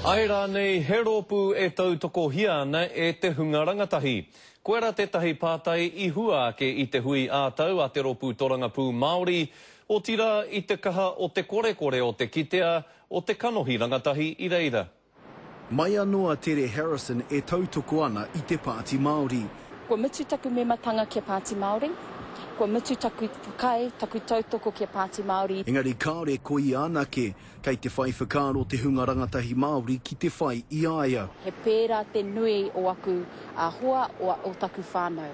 Āe rānei he rōpū e tautokohia ana e te hunga rangatahi? Koirā tētahi pātai i hua ake i te hui ā-tau a te Rōpū Torangapū Māori, otirā i te kaha o te korekore o te kitea o te kanohi rangatahi i reira. Mai anō a Tere Harrison e tautoko ana i te Pāti Māori. Kua mutu taku mematanga ki a Pāti Māori. Kua mutu taku whakaae, taku tautoko ki a Pāti Māori. Engari kāore ko ia anake, kei te whai whakaaro te hunga rangatahi Māori ki te whai i a ia. He pērā te nui o aku hoa, o taku whānau.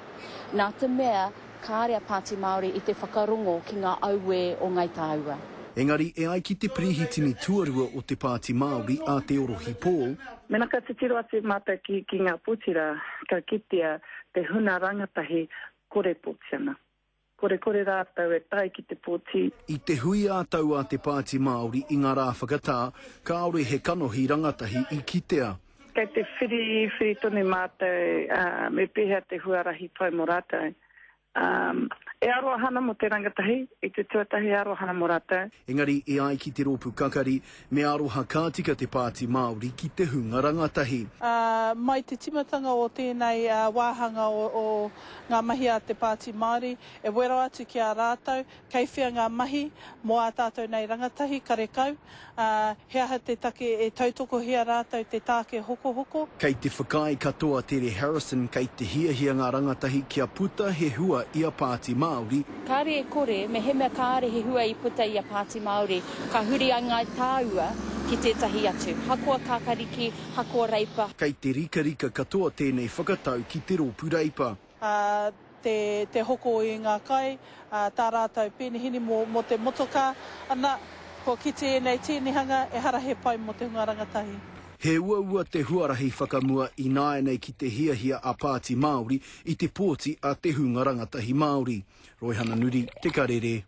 Nā te mea Kāre a Pāti Māori i te whakarongo ki ngā auē o Ngai Tāua. Engari e ai ki te Perehitini tuarua o te Pāti Māori a Te Orohi Paul, Mena ka titiro atu mātou ki ki ngā pōti rā, ka kitea te huna rangatahi kore pōti ana. Korekore rātou e tae ki te pōti. I te hui ā-tau a te Pāti Māori i ngā rā whakatā, kāore he kanohi rangatahi i kitea. Kei te whiriwhiri tonu mātou me pēhea te huarahi pai mō rātou. E aroha ana mō te rangatahi, i te tuatahi e aroha ana mō rātou. Engari e ai ki te rōpū kakari, me aroha ka tika te Pāti Māori ki te hunga rangatahi. Ā, mai te timatanga o tēnei wāhanga o ngā mahi a te Pāti Māori, e wero atu ki a rātou, kei whea ngā mahi mō ā tātou nei rangatahi, karekau, ā, he aha te take e tautokohia rātou te tāke hokohoko? Kei te whakaae katoa Tere Harrison kei te hiahia ngā rangatahi kia puta he hua i a Pāti Māori. Kāre e kore, mehemea kāre he hua i puta i a Pāti Māori, ka huri a Ngāi Tāua ki tētahi atu, hakoa Kākariki, hakoa Reipa. Kei te rikarika katoa tēnei whakatau ki te Rōpū Reipa. ā, te, te hoko i ngā kai, ā, tā rātou penihini mō, mō te motokā, ana, kua kite ēnei tīnihanga, ehara he pai mō te hunga rangatahi. He uaua te huarahi whakamua ināianei ki te hiahia a Pāti Māori i te pōti a te hunga rangatahi Māori. Roihana Nuri, Te Karere.